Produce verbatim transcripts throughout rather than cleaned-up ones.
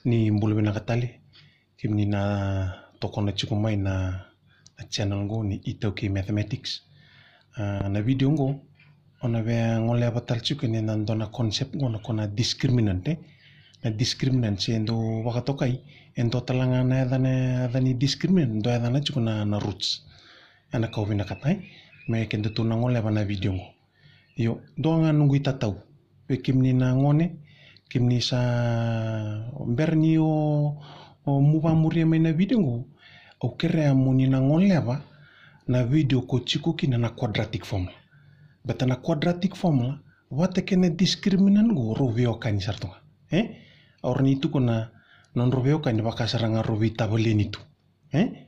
Ni bula vinaka tale, kemuni na tokona tiko mai na, na channel qo ni ITaukei Mathematics. A, na video qo, au na via goleva tale tiko kina na dua na concept qo na ko na discriminant, e? Na discriminant se dau vakatokai, e dua tale ga na yacana, yacana ni discriminant, dau yacana tiko na, na roots. Ena kau vinakata, e? Me kedatou na goleva na video qo. Io, dua ga noqu itatau vei kemuni na gone, kemuni sa bera ni o, o mu vamuria mai na video qo, au kerea mo ni na goleva na video ko tiko kina na quadratic formula. Baleta na quadratic formula vata kei na discriminant qo rau veiwekani sara tu ga. E? Au rawa ni tukuna na nodrau veiwekani vaka sara ga rau veitavaleni tu. E?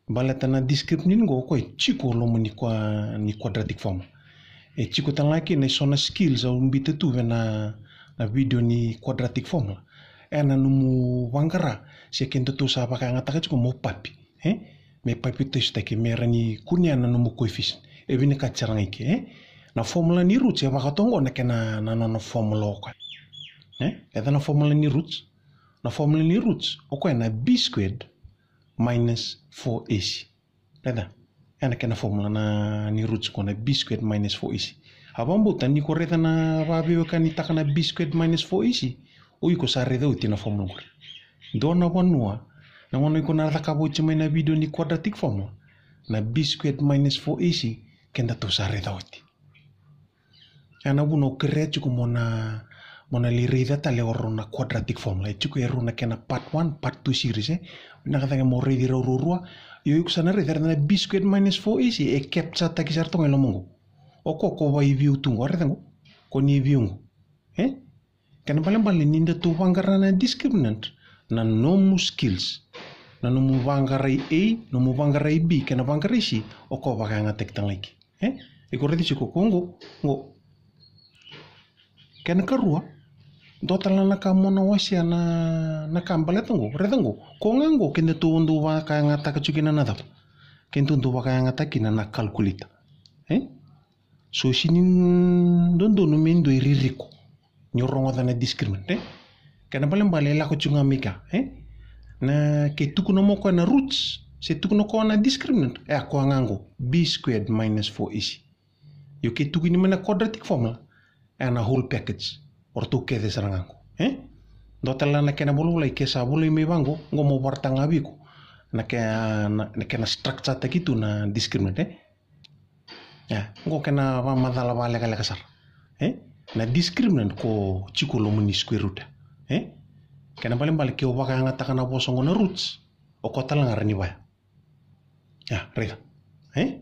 Baleta na discriminant qo, o koya e tiko loma ni qua-, ni quadratic formula. E tiko tale ga kina e so na skills au bita tu vei na, na video ni quadratic formula. Ena nomu vaqara, se kedatou sa vakayagataka tiko mo papi. E? Me papitaisotaki, me rawa ni kunea na nomu coefficient. E vinakati sara ga i ke, e? Na formula ni roots e vakatoka qo na kena, na nona formula o koya. E? Eda na formula ni roots. Na formula ni roots, o koya na B squared minus four A C. Raica? Ena kena formula na ni roots ko na B squared minus four A C. A vakabauta ni ko raica na vakaveiwekanitaka na B squared minus four A C, o iko sa raica oti na formula qori. Dua na vanua, na gauna iko na cakava oti mai na video ni quadratic formula, na B squared minus four A C, kedatou sa raica oti. Ena vuna au kerea tiko mo na, mo na lai raica tale o rau na quadratic formula. E tiko e rua na kena part one, part two series, e. Vinaka cake mo raici rau ruarua. Io, iko sa na raica, raica na B squared minus four A C, e capture taki sara toka e loma qo. O ko, ko vaiviu tu qo, raica qo. Ko ni viu qo. E? Kena balebale ni datou vaqara na discriminant, na nomu skills. Na nomu vaqarai A, nomu vaqarai B, kena vaqarai C, o ko vakayagataki tale ga i ke. E? Iko raici tiko ko qo, qo. Kena karua, dua tale na ka mo na wasea na, na ka baleta qo, raica qo. Ko ga qo, kedatou dau vakayagataka tiko kina na cava? Kedatou dau vakayagataka kina na calculator. E? So sega ni dodonu me dua e ririko ni o rogoca na discriminant, e? Kena balebale e lako tiko ga mai kea, e? Na ke tukuna mo koya na roots, se tukuna koya na discriminant, e a koya ga qo, B squared minus four A C. Io ke tukuni mai na quadratic formula, e na whole package. O ratou kece sara ga qo, e? Dua tale na kena volavolai ke sa volai mai vaqo, qo mo varataka ga vei iko. Na ke, na, na kena structure taki tu na discriminant, e? Ia, qo kena vakamacala vakalekaleka sara. E? Na discriminant ko tiko loma ni square root. E? Kena balebale ke o vakayagataka na vosa qo na roots, o koya tale ga rawa ni vaya. Ia, raica. E?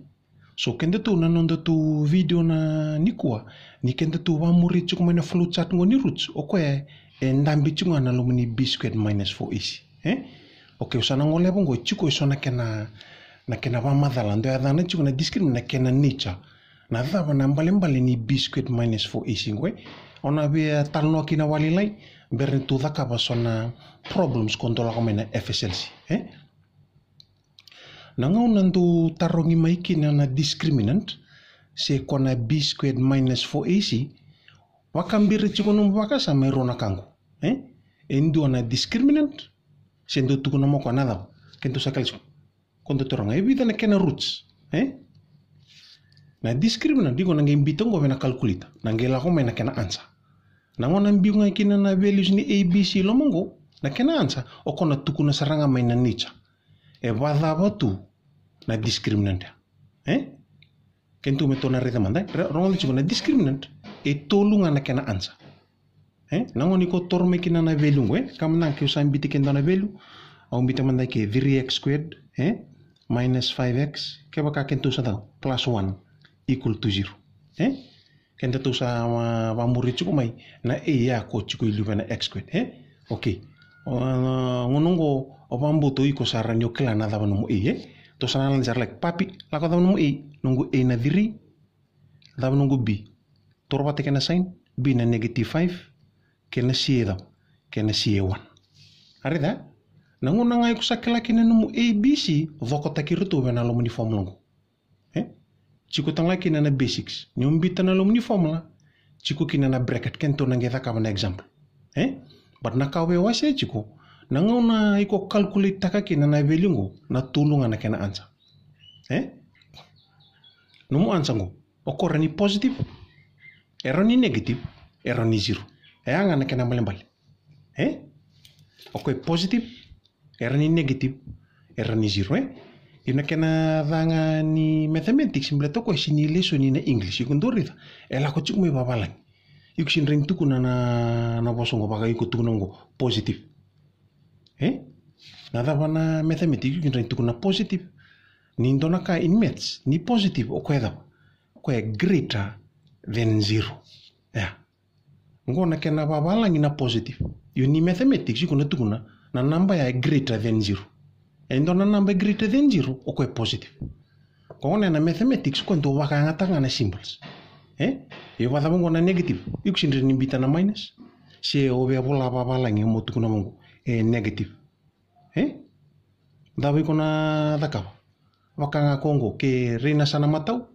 So kedatou na nodatou video na nikua, ni kedatou vakamuri tiko mai na flow chart qo ni roots, o koya e dabe tiko ga na loma ni B squared minus four A C. E? Okay, au sa na goleva qo, e tiko e so na kena, na kena vakamacala, dau yacana tiko na discriminant na kena nature. Na cava na balebale ni B squared minus four A C qo, e? Au na via talanoa kina vakalailai, bera ni tou cakava so na problems ko dau lako mai na F S L C, e? Na gauna dau tarogi mai kina na discriminant, se ko na B squared minus four A C, vakabira tiko nomu vakasama e rua na ka qo, e? E dua na discriminant, se dau tukuna mo koya na cava? Kedatou sa kila tiko. Ko dau taroga, e vica na kena roots, e? Na discriminant, iko na qai biuta qo vei na calculator, na qai lako mai na kena answer. Na gauna biu ga kina na values ni A, B, C loma qo, na kena answer, o koya na tukuna sara ga mai na nature. E vakacava tu na discriminant, e? Kedatou me tou na raica mada, e? Ra-, rogoca tiko na discriminant, e tolu ga na kena answer. E? Na gauna iko toro mai kina na value qo, e? Ka mada ga ke au sa biuta ke dua na value, au biuta mada ke three x squared, e? Minus five x, kevaka kedatou sa cava, plus one equal to zero. E? Kedatou sa, a, vakamuri tiko mai na A ya ko tiko i liu vei na x squared, e? Okay. O, a, gauna qo, o vakabauta o iko sa rawa ni o kila na cava nomu A, e? Tou sa na lade sara, like, papi, lako cava nomu A? Noqu A na three, cava noqu B? Toro vata kei na sign, B na negative five, kei na C e cava? Kei na C e one. A raica? Na gauna ga iko sa kila kina nomu A, B, C, cokotaki iratou vei na loma ni formula qo. E? Tiko tale ga kina na basics. Ni o biuta na loma ni formula, tiko kina na bracket, kedatou na qai cakava na example. E? But na ka au via wasea tiko, Na gauna iko calculate-taka kina na value qo, na tolu ga na kena answer. E? Nomu answer qo, o koya e rawa ni positive, e rawa ni negative, e rawa ni zero. E ya ga na kena balebale. E? O koya e positive, e rawa ni negative, e rawa ni zero, e? Io, na kena ca ga ni mathematics, baleta o koya sega ni lesoni na English, iko dau raica e lako tiko mai vavalagi. Iko sega ni rawa ni tukuna na, na vosa qo vaka iko tukuna qo, positive. E? Na cava na mathematics, iko sega ni rawa ni tukuna positive. Ni dua na ka in maths, ni positive, o koya e cava? O koya e greater than zero. Ya. Qo na kena vavalagi na positive. Io, ni mathematics, iko na tukuna na naba ya e greater than zero. E dua na naba e greater than zero, o koya e positive. Ko gona na mathematics, o koya e dau vakayagataka ga na symbols. E? Io, vakacava qo na negative? Iko sega ni rawa ni biuta na minus. Se o via vola vavalagi mo tukuna qo, e negative. E? Cava iko na cakava? Vaka ga ko qo, ke rawa ni sa na matau,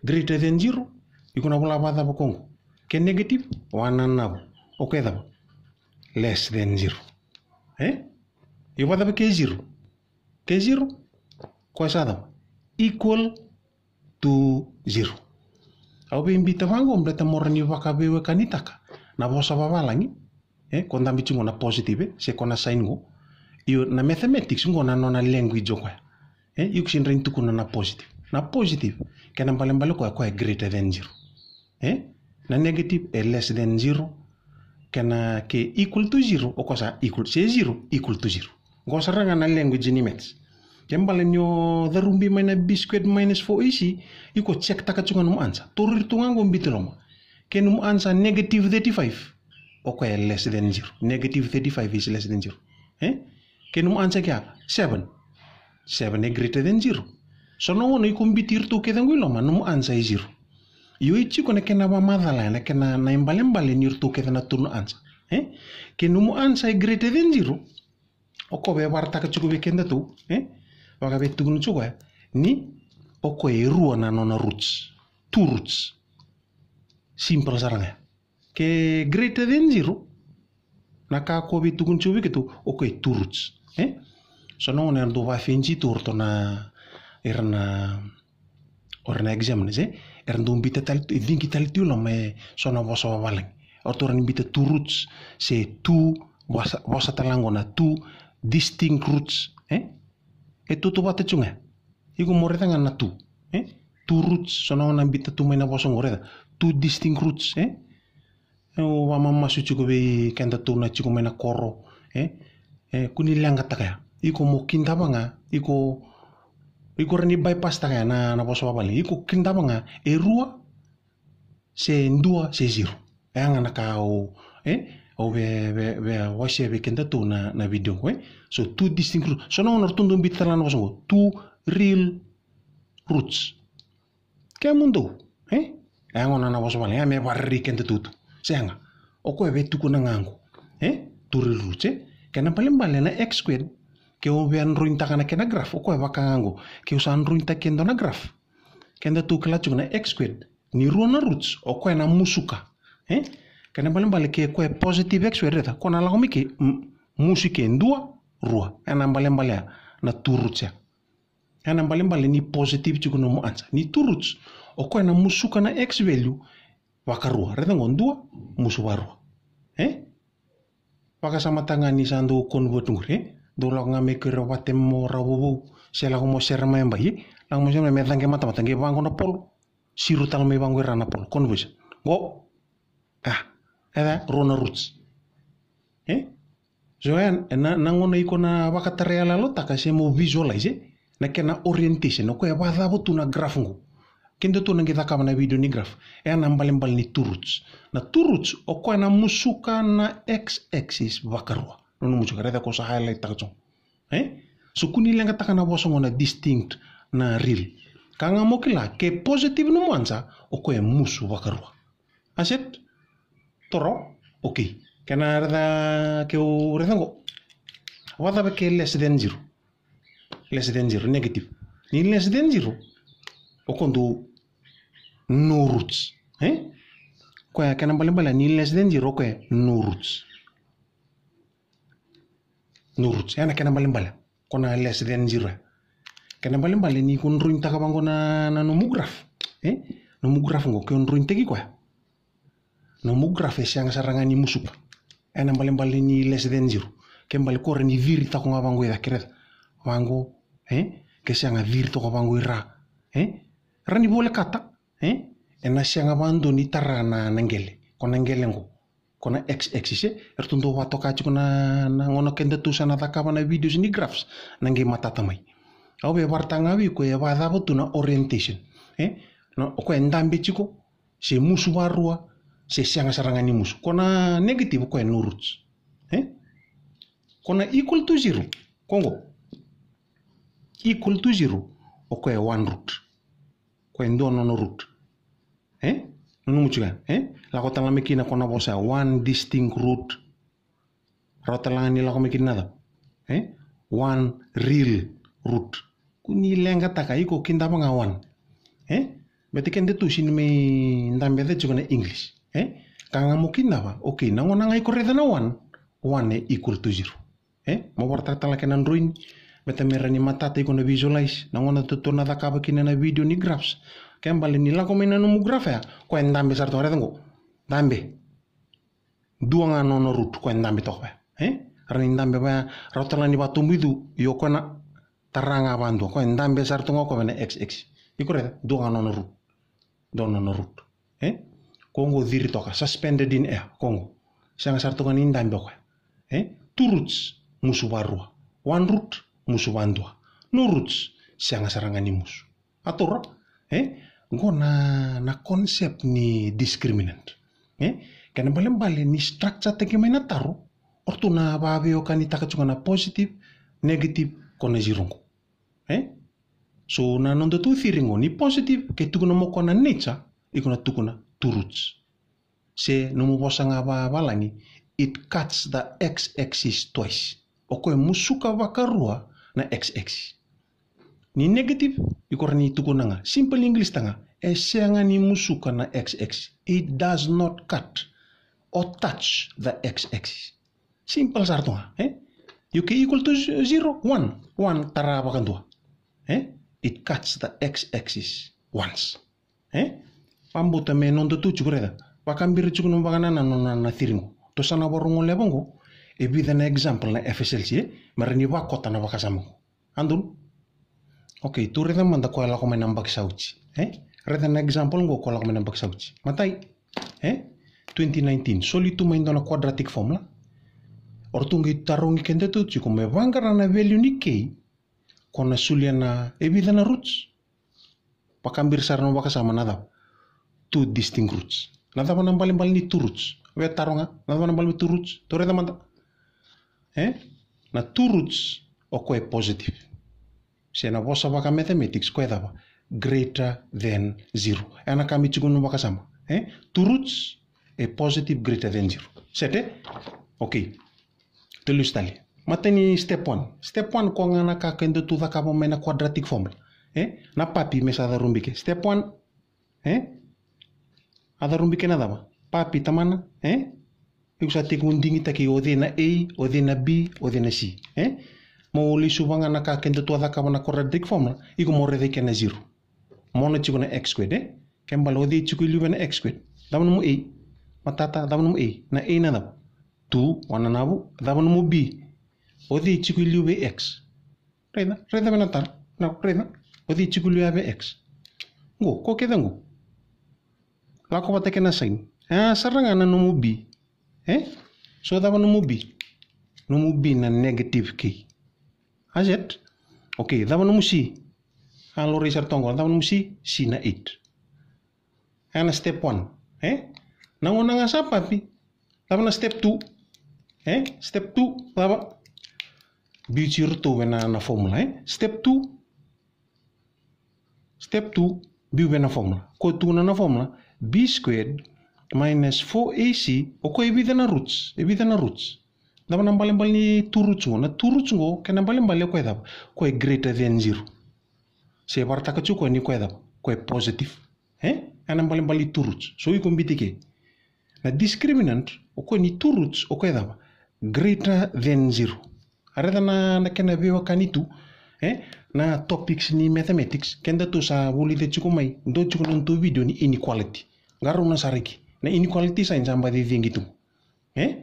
greater than zero, iko na vola vakacava ko qo? Ke negative, wananavu. O koya e cava? Less than zero. E? Io, vakacava ke zero? Ke zero, o koya sa cava? Equal to zero. Au via biuta vaqo, baleta mo rawa ni vakaveiwekanitaka na vosa vavalagi. E, ko dabe tiko qo na positive, e, se ko na sign qo. Io, na mathematics qo na nona language o koya. E, iko sega ni rawa ni tukuna na positive. Na positive, kena balebale o koya, o koya e greater than zero. E? Na negative e less than zero. Kena ke equal to zero, o koya sa equal, se zero, equal to zero. Qo sara ga na language ni maths. Ke bale ni o carubi mai na b squared minus four a c, iko check-taka tiko ga nomu answer. Tauri tu ga qo, biuta i loma. Ke nomu answer negative thirty-five, o koya e less than zero. Negative thirty-five is less than zero. E? Ke nomu answer ke ya, seven. Seven e greater than zero. So na gauna iko biuti iratou kece qo i loma, nomu answer e zero. Io, e tiko na kena vakamacala ya, na kena, na ibalebale ni ratou kece na tolu na answer. E? Ke nomu answer e greater than zero, o koya e vakaraitaka tiko vei kedatou, e? Vaka e tukuna tiko ya, ni o koya e rua na nona roots. Two roots. Simple sara ga ya. Ke greater than zero, na ka ko via tukuna tiko vei keitou, o koya e two roots. E? So na gauna era dau vakafinji tu o ratou na, era na, o ira na examiners, e? Era dau biuta tale tu, e ciqi tale tu i loma e so na vosa vavalagi. O ratou rawa ni biuta two roots, se two, vosa, vosa tale ga qo na two distinct roots, e? E tautauvata tiko ga. Iko mo raica ga na two, e? Two roots, so na gauna biuta tu mai na vosa qo, raica. Two distinct roots, e? Au vakamamasu tiko vei kedatou na tiko mai na koro, e? E, kua ni leqataka ya. Iko mo kidava ga, iko, iko rawa ni bypass-taka ya na, na vosa vavalagi. Iko kidava ga e rua, se dua, se zero. E ya ga na ka au, e? Au via, via, via wasea vei kedatou na, na video qo, e? So, two distinct roots. So na gauna ratou dau biuta tale ga na vosa qo, two real roots. Kemudou, e? E ya gona na vosa vavalagi, ya me vakarerei kedatou tu. Sega. O koya e via tukuna ga qo, e? Two real roots, e? Kena balebale na x squared, ke o via drawing-taka na kena graph, o koya e vaka ga qo. Ke o sa drawing-taki e dua na graph, kedatou kila tiko na x squared ni rua na roots, o koya na musuka. E? Kena balebale ke o koya e positive x squared, raica, o koya na lako mai ke, m-, musu i ke, dua, rua. E ya na balebale ya na two roots ya. E ya na balebale ni positive tiko nomu answer. Ni two roots, o koya na musuka na x value vakarua. Raica qo, dua, musu vakarua. E? Vakasamataka ga ni sa dau convert qori, e? Dau lako ga mai ko ira vata mo Ravouvou, se lako mo sere mai e bai, e? Lako mo sere mai me caqe matamata, qai vaqo na polo. Siro tale mai vaqo ira na polo. Conversion. Qo. A, e ca, rua na roots. E? So, e, na, na gauna iko na vakatarai yaloyalotaka se mo visualize, e? Na kena orientation, o koya e vakacava tu na graph qo. Kedatou na qai cakava na video ni graph. E ya na balebale ni two roots. Na two roots, o koya na musuka na x-axis vakarua. Nona musuka, raica ko sa highlight-taka tiko. E? So kua ni leqataka na vosa qo na distinct, na real. Ka ga mo kila, ke positive nomu answer, o koya e musu vakarua. A set? Toro? Okay. Kena raica, ke o raica qo. Vakacava ke less than zero? Less than zero, negative. Ni less than zero, o koya dau no roots. E? Koya kena balebale, ni less than zero, o koya no roots. No roots. Ena kena balebale. Ko na less than zero. Kena balebale ni ko drawing taka vaqo na, na nomu graph. E? Nomu graph qo, ke o drawing taki koya. Nomu graph e sega sara ga ni musuka. Ena balebale ni less than zero. Ke bale ko ra ni ciri tako ga vaqo i ra, ke ra vaqo. E? Ke sega ciri tako vaqo i ra. E? Ra ni volekata. E? Ena sega vadua ni tara na, na qele. Ko na qele qo. Ko na x-axis, e? Eratou dau vatoka tiko na, na gauna kedatou sa na cakava na videos ni graphs. Na qai matata mai. Au via varaitaka ga vei iko e vacava tu na orientation. E? Na, o koya e dabe tiko, se musu varua, se sega sara ga ni musu. Ko na negative, o koya e no roots. E? Ko na equal to zero. Ko qo. Equal to zero. O koya e one root. Ko e dua nona root. E? Nanuma tiko ya, e? Lako tale ga mai kina ko na vosa one distinct root. Rawa tale ga ni lako mai kina na cava? E? One real root. Ko ni leqataka, iko kidava ga one. E? Baleta kedatou sega ni mai dabe ca tiko na English. E? Ka ga mo kidava, okay, na gauna ga iko raica na one, one e equal to zero. E? Mo varaitaka tale ga kena drawing. Baleta me rawa ni matata iko na visualize. Na gauna tou na cakava kina na video ni graphs. Ke bale ni lako mai na nomu graph ya, ko e dabe sara tu ga, raica qo. Dabe. Dua ga nona root, ko e dabe toka vaya. E? Rawa ni dabe vaya, rawa tale ga ni vatobuicu, io ko na tara ga vadua. Ko e dabe sara tu ga o koya vei na x-axis. Iko raica, dua ga nona root. Dua nona root. E? Ko qo ciri toka, suspended in air, ko qo. Sega sara toka ni dabe o koya. E? Two roots, musu varua. One root, musu vadua. No roots, sega sara ga ni musu. A taura, e? Qo na, na concept ni discriminant. E? Kena balebale ni structure taki mai na taro, o ratou na vaveiwekanitaka tiko na positive, negative, ko na zero qo. E? So na nodatou theory qo, ni positive, ke tukuna mo koya na nature, iko na tukuna two roots. Se nomu vosa ga vavalagi, it cuts the x-axis twice. O koya e musuka vakarua na x-axis. Ni negative, iko rawa ni tukuna ga, simple English taka ga, e sega ni musuka na x-axis. It does not cut or touch the x-axis. Simple sara tu ga, e? Io ke equal to z-, zero, one, one tara vakadua. E? It cuts the x-axis once. E? Vabauta me nodatou tiko, raica. Vakabira tiko na vakanananu na, na theory qo. Tou sa na vakarorogo levu qo. E vica na example na F S L C, e? Me rawa ni vakota na vakasama qo. A donu. Okay, tou raica mada koya lako mai na yabaki sa oti. E? Raica na example qo koya lako mai na yabaki sa oti. Matai. E? Twenty nineteen. Soli tu mai dua na quadratic formula. O ratou qai tarogi kedatou tiko me vaqara na value ni k. Ko na solia na, e vica na roots. Vakabira sara na vakasama na cava? Two distinct roots. Na cava na balebale ni two roots? Via taro ga, na cava na balebale ni two roots? Tou raica mada. E? Na two roots, o koya e positive. Se na vosa vaka mathematics, koya e cava? Greater than zero. E na ka me tiko na vakasama. E? Two roots, e positive, greater than zero. Set, e? Okay. Tou lesu tale. Matai ni step one. Step one, koya ga na ka kedatou cakava mai na quadratic formula. E? Na papi me sa carubi ke. Step one. E? A carubi ke na cava? Papi, tamana. E? Iko sa tekivu digitaki o cei na A, o cei na B, o cei na C. E? Mo lesuva ga na ka kedatou cakava na quadratic formula. Iko mo raica ke na zero. Mo na tiko na x squared, e? Ke bale o cei tiko i liu vei na x squared? Cava nomu A? Matata, cava nomu A? Na A na cava? Two, wananavu. Cava nomu B? O cei tiko i liu vei x? Raica, raica vei na taro. Na, raica. O cei tiko i liu ya vei x? Qo, ko kece qo. Lako vata kei na sign. A, sara ga na nomu B. E? So cava nomu B? Nomu B na negative k. A set. Okay, cava nomu C? A, laurai sara toka qo. Cava nomu C? C na eight. E na step one. E? Na gauna ga sa papi. Cava na step two? E? Step two, cava? Biuti iratou vei na, na formula, e? Step two. Step two, biu vei na formula. Ko tukuna na formula, b squared minus four a c, o koya e vica na roots, e vica na roots. Cava na balebale ni two roots qo? Na two roots qo, kena balebale o koya e cava? Koya e greater than zero. Se vakaraitaka tiko o koya ni koya e cava? Koya e positive. E? E na balebale ni two roots. So iko biuti ke. Na discriminant, o koya ni two roots, o koya e cava? Greater than zero. A raica na, na kena veiwekani tu, e? Na topics ni mathematics, keda tu sa vulica tiko mai, dua tiko na noda tu video ni inequality. Qarauna sara i ke. Na inequality sign sa baci ciqi tu. E?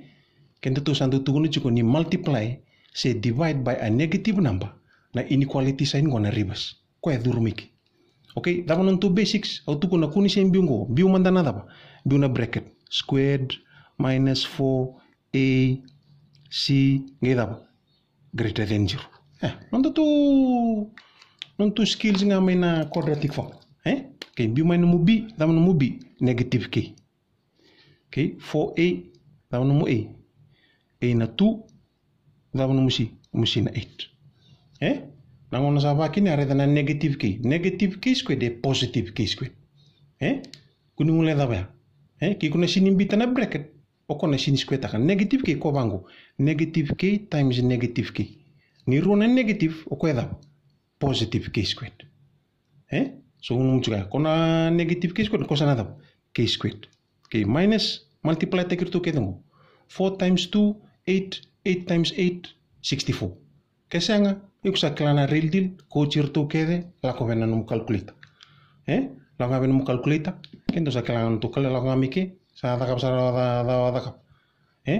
Keda tu sa dau tukuna tiko ni multiply se divide by a negative number, na inequality sign qo na reverse. Koya e curu mai ke. Okay, cava na noda tu basics, au tukuna kua ni se biu qo, biu mada na cava? Biu na bracket, squared minus four a c, qai cava? Greater than zero. E, noda tu, noda tu skills ga mai na quadratic form. E? Okay, biu mai nomu b, cava nomu b? Negative k. Okay, four a, cava nomu a? A na two, cava nomu c? Nomu c na eight. E? Na gauna sa vakina, a raica na negative k. Negative k squared e positive k squared. E? Kua ni guilecava ya. E? Ke ko na sega ni biuta na bracket, o ko na sega ni square taka. Negative k ko vaqo. Negative k times negative k. Ni rua na negative, o koya e cava? Positive k squared. E? So, nomu tiko ya. Ko na negative k squared, ko sa na cava? K squared. Okay, minus, multiply taki iratou kece qo. Four times two, eight, eight times eight, sixty-four. Ke sega, iko sa kila na real deal, kauti iratou kece, lako vei na nomu calculator. E? Lako ga vei nomu calculator, keitou sa kila ga nomu calculator, lako ga mai ke, sa cakava sara, ca, ca, cakava. E?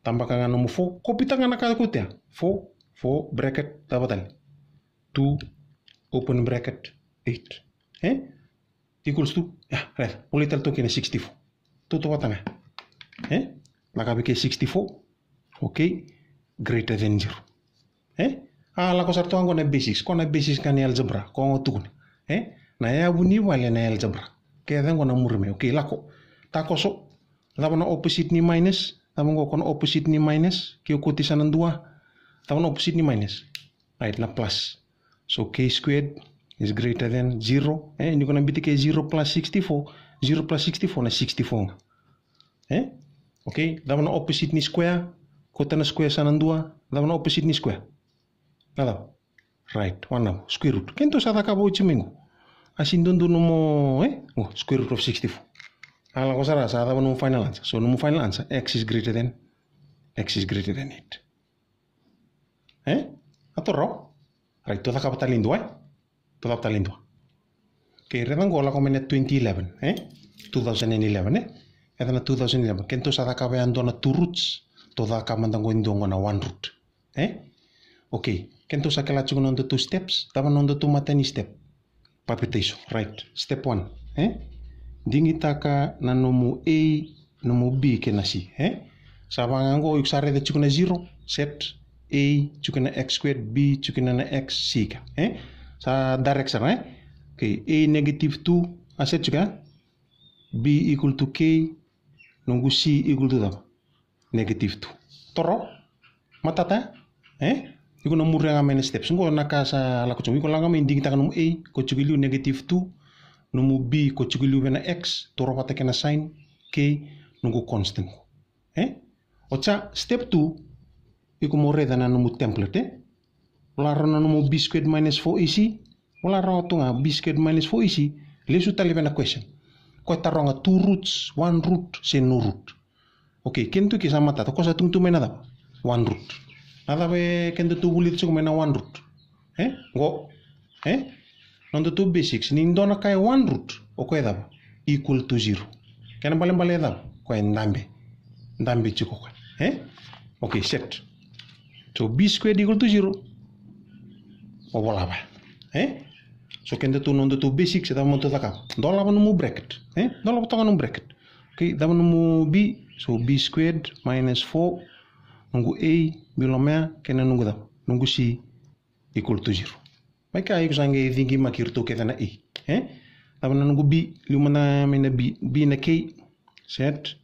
Tabaka ga nomu four, kopitaka ga na ka kotea. Four, four, bracket, cava tale? Two, open bracket, eight. E? Equals to, ya, raica, volai tale toka kina sixty-four. Tautauvata ga. E? Lako vei ke sixty-four. Okay. Greater than zero. E? A, lako sara toka qo na basics. Ko na basics ga ni algebra. Ko qo tukuna. E? Na yavu ni vale na algebra. Kece qo na muri mai. Okay, lako. Takoso. Cava na opposite ni minus? Cava qo ko na opposite ni minus? Ke o kauti sa na dua. Cava na opposite ni minus? Right, na plus. So k squared is greater than zero. E, ni ko na biuta ke zero plus sixty-four, zero plus sixty-four na sixty-four ga. E? Okay, cava na opposite ni square? Kauta na square sa na dua. Cava na opposite ni square? Na cava? Right, one number, square root. Keitou sa cakava oti mai qo. A sega ni dodonu mo, e? Qo, square root of sixty-four. A lako sara, sa cava nomu final answer? So nomu final answer, x is greater than, x is greater than eight. E? A toro? Right, tou cakava tale e dua, e? Tou cakava tale e dua. Okay, raica qo lako mai na twenty eleven, e? Two thousand and eleven, e? Raica na two thousand eleven. Keitou sa cakava ya dua na two roots, tou cakava mada qo e dua qo na one root. E? Okay, keitou sa kila tiko na noda two steps, cava na noda two matai ni step? Papitaiso, right. Step one, e? Digitaka na nomu a, nomu b kei na c, e? Sa vaka qo, iko sa raica tiko na zero, set a tiko na x squared, b tiko na x, c ka, e? Sa direct sara, e? Okay, a negative two, a set tiko, e? B equal to k, noqu c equal to cava? Negative two. Toro? Matata? E? Iko na muria ga mai na steps. Qo na ka sa lako tiko. Iko lako ga mai, digitaka nomu a, ko tiko e liu, negative two. Nomu b, ko tiko e liu vei na x, toro vata kei na sign, k, noqu constant. E? Oti ya, step two, iko mo raica na nomu template, e? Vola rawa na nomu b squared minus four a c. Vola rawa tu ga b squared minus four a c. Lesu tale vei na question. Ko e taroga two roots, one root, se no root. Okay, kena tu ke sa matata, ko sa tugutugu mai na cava? One root. Na cava e keda tu vulica tiko mai na one root? E? Qo. E? Noda tu basics, ni dua na ka e one root, o koya e cava? Equal to zero. Kena balebale e cava? Koya e dabe. Dabe tiko koya. E? Okay, set. So b squared equal to zero. O vola vaya. E? So keda tu noda tu basics, e cava mo tu cakava? Dolava nomu bracket. E? Dolava toka nomu bracket. Okay, cava nomu b? So b squared minus four. Noqu a, bilo mea, kei na noqu cava? Noqu c equal to zero. Mai kea iko sa qai ciqimaki iratou kece na a. E? Cava na noqu b? Liu mada mai na b. B na k. Set.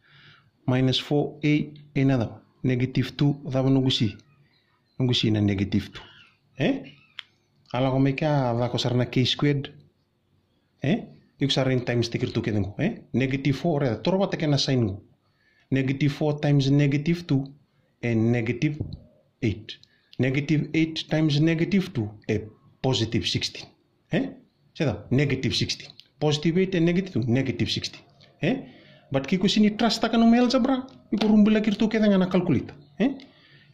Minus four a, a na cava? Negative two, cava noqu c? Noqu c na negative two. E? A lako mai kea, a lako sara na k squared. E? Iko sa rawa ni times taki iratou kece qo, e? Negative four, raica, toro vata kei na sign qo. Negative four times negative two e negative eight. Negative eight times negative two e positive sixteen. E? Se cava? Negative sixteen. Positive eight e negative two, negative sixteen. E? But ke iko sega ni trust taka nomu algebra, iko rubulaki iratou kece ga na calculator. E?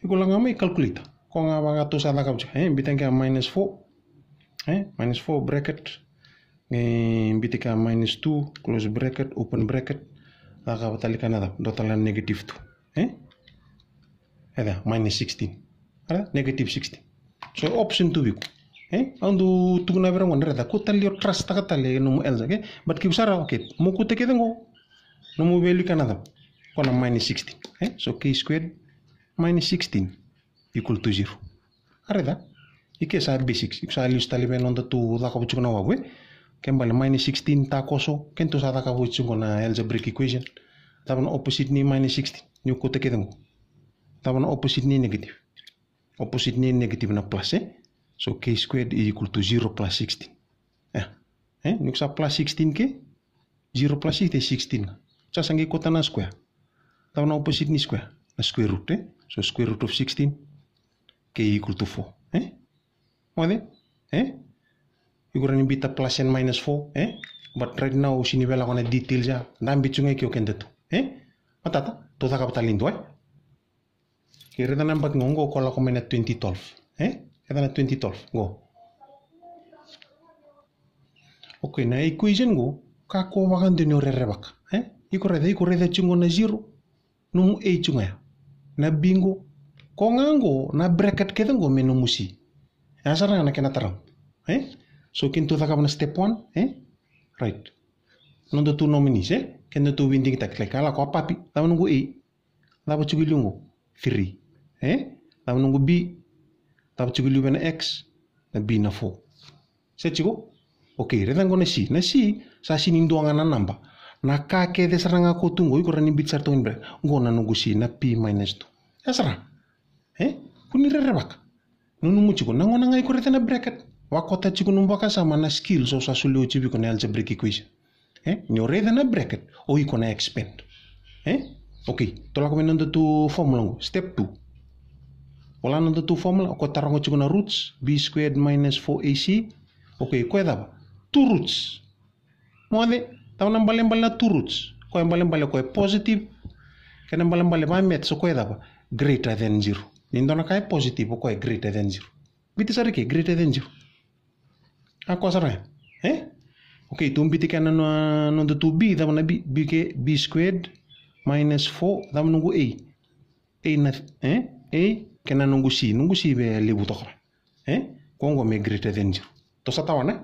Iko lako ga mai calculator. Ko ga vaka tou sa cakava tiko, e, biuta ga minus four, e, minus four bracket, e, biuta ga minus two, close bracket, open bracket, cakava tale ka na cava, dua tale na negative two, e? E ca, minus sixteen. Era, negative sixteen. So, option tu vei iko. E? Au dau tukuna vei ira qo, raica, kua tale ni o trust taka tale nomu algebra, okay? But kevaka sara, okay, mo kauta kece qo. Nomu value ka na cava? Ko na minus sixteen. E? So, k squared minus sixteen equal to zero. Raica, ike sa basics, iko sa lesu tale vei noda tou cakava tiko na wavu, e? Ke bale minus sixteen takoso, ke tou sa cakava tiko na algebraic equation. Cava na opposite ni minus sixteen? Niu kauta kece qo. Cava na opposite ni negative? Opposite ni negative na plus, e? So k squared is equal to zero plus sixteen. E? E? Niu sa plus sixteen ke? Zero plus six e sixteen ga. Sa sa qai kauta na square. Cava na opposite ni square? Na square root, e? So square root of sixteen, k equal to four, e? Moce? E? Iko rawa ni biuta plus and minus four, e? But right now, sega ni vei lako na details ya. Dabe tu ga ike o keda tu, e? Matata, tou cakava tale ni dua, e? Ke raica na yabaki qo, qo ko lako mai na twenty twelve. E? Raica na twenty twelve, qo. Okay, na equation qo, kakua vakadua ni o rerevaka. E? Iko raica, iko raica tiko qo na zero. Nomu A tiko ga ya. Na B qo. Ko ga qo, na bracket kece qo me nomu C. Ya sara ga na kena taramu. E? So, kena tou cakava na step one, e? Right. Noda tou nominees, e? Kena tou veidigitaki, like, a lako a papi, cava noqu A? Cava tiko i liu qo? Three. E? Cava noqu B? Cava tiko i liu vei na X? Na B na four. Se tiko? Okay, raica qo na C. Na C, sa sega ni dua ga na naba. Na ka kece sara ga ko tu qo, iko rawa ni biuta sara tu ga ni bracket. Qo na noqu C, na P minus two. Ya sara. E? Kua ni rerevaka. Nanuma tiko, na gauna ga iko raica na bracket, vakota tiko nomu vakasama na skills au sa solia oti vei iko na algebraic equation. E? Ni o raica na bracket, o iko na expand. E? Okay, tou lako mai na noda tou formula qo, step two. Vola na noda tou formula, o koya taroga tiko na roots, B squared minus four A C. Okay, koya cava? Two roots. Moce, cava na ibalebale na two roots? Koya ibalebale o koya e positive. Kena ibalebale va maths o koya e cava? Greater than zero. Ni dua na ka e positive, o koya e greater than zero. Biuta sara i ke, greater than zero. A koya sara ga. E? Okay, tou biuta kina na noda tou B, cava na B? B ke, B squared minus four, cava noqu A? A na, e? A, kei na noqu C, noqu C vei a levu toka. E? Ko qo me greater than zero. Tou sa tawana, e?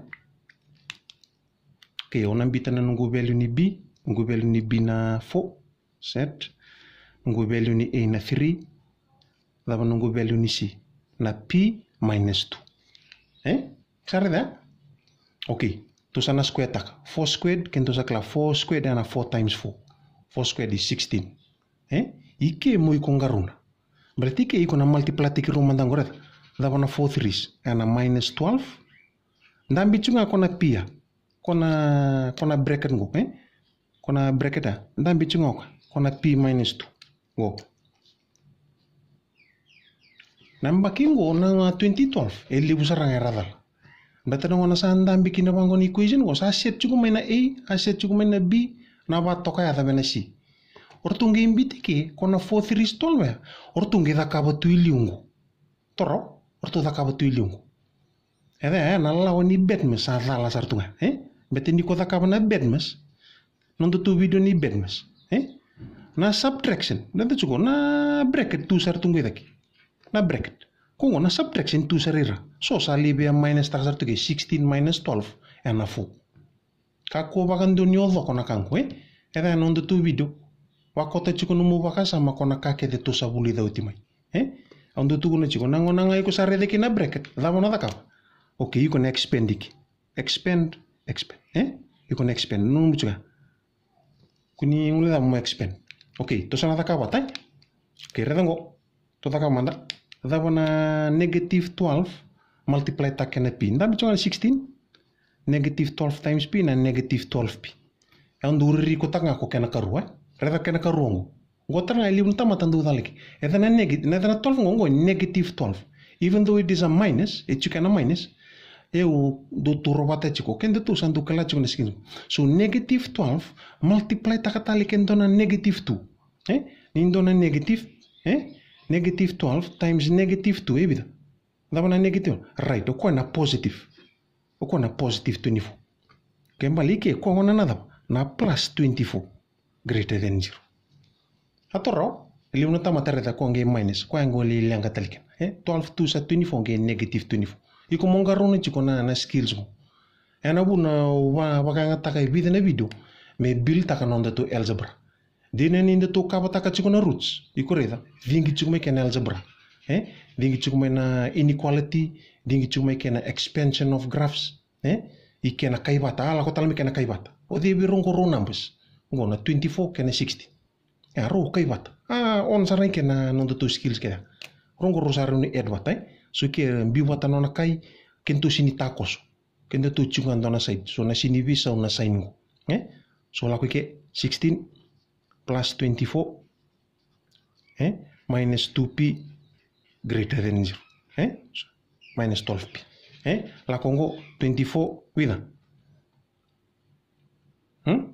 Okay, au na biuta na noqu value ni B, noqu value ni B na four, set. Noqu value ni A na three, cava noqu value ni C? Na P minus two. E? Sa raica? Okay, tou sa na square taka. Four squared, kena tou sa kila four squared ya na four times four. Four squared is sixteen. E? I ke mo iko qarauna. Baleta i ke iko na multiply taki rua mada qo, raica. Cava na four threes? Ya na minus twelve. Dabe tu ga ko na P ya. Ko na, ko na bracket qo, e? Ko na bracket ya. Dabe tu ga ko, ko na P minus two. Qo. Na yabaki qo na twenty twelve, e levu sara ga era cala. Baleta na gauna sa dabe kina vaqo na equation qo, sa set tiko mai na A, a set tiko mai na B, na vatoka ya cava na C. O ratou qai biuta i ke, ko na four threes twelve ya. O ratou qai cakava tu i liu qo. Toro, o ratou cakava tu i liu qo. E ca, e, na lawa ni BEDMAS sa cala sara tu ga, e? Baleta ni ko cakava na BEDMAS, noda tou video ni BEDMAS, e? Na subtraction, na da tiko, na bracket tu sara tu qo i cake. Na bracket. Ko qo na subtraction tu sara i ra. So sa lai via minus taka sara tu ke sixteen minus twelve, e na four. Kakua vakadua ni o coko na ka qo, e? E ca na noda tou video. Vakota tiko nomu vakasama ko na ka kece tou sa vulica oti mai. E? Au dau tukuna tiko, na gauna ga iko sa raica kina na bracket, cava na cakava? Okay, iko na expand i ke. Expand, expand. E? Iko na expand. Nanuma tiko ga. Kua ni guilecava mo expand. Okay, tou sa na cakava vata, e? Okay, raica qo. Tou cakava mada. Cava na negative twelve multiply taka kei na P? Dabe tu ga na sixteen. Negative twelve times P na negative twelve P. Au dau ririkotaka ga ko kena karua, e? Raica kena karua qo. Qo tara ga e levu na tamata dau cala i ke. E ca na neg-, na, e ca na twelve qo, qo e negative twelve. Even though it is a minus, e tiko kina na minus. Au dau toro vata tiko. Keda tou sa dau kila tiko na sixteen. So negative twelve multiply taka tale kei na dua na negative two. E? Ni dua na negative, e? Negative twelve times negative two e vica? Cava na negative? Right, o koya na positive. O koya na positive twenty-four. Ke bali ke koya gona na cava? Na plus twenty-four greater than zero. A to rawa, e levu na tamata raica koya qai minus, koya qo lai leqa tale kina. E, twelve two sa twenty-four qai negative twenty-four. Iko mo qarauna tiko na, na skills mo. E na vuna au va, vakayagataka e vica na video me build taka na nodatou algebra. Dina ni datou kavataka tiko na roots, iko raica, cigi tiko mai kena algebra. E? Cigi tiko mai na inequality, cigi tiko mai kena expansion of graphs. E? I kena kaivata, a lako tale mai kena kaivata. O cei vei rau qo rau numbers? Qo na twenty-four kena sixteen. E, rau kaivata. A, on sara i kena nodatou skills kece. Rau qo rau sa rau ni add vata, e? So ke biu vata nona kai, kedatou sini takoso. Kedatou tiko ga dua na side. So na sini veisau na sign qo. E? So lako i ke sixteen plus twenty-four, e? Minus two p greater than zero. E? Minus twelve p. E? Lako qo twenty-four vica? Hmm?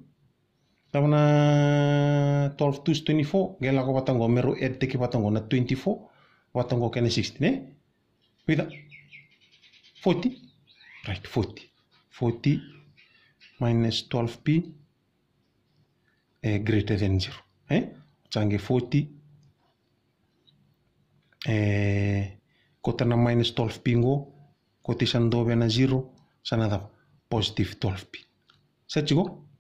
Cava na twelve twos twenty-four, qai lako vata qo, me rau add taki vata qo na twenty-four vata qo kena sixteen, e? Vica? Forty? Right, forty. Forty minus twelve p, e, greater than zero. E? Sa qai forty. E, kauta na minus twelve p qo, kauta i sa dua vei na zero, sa na cava? Positive twelve p. Sa tiko?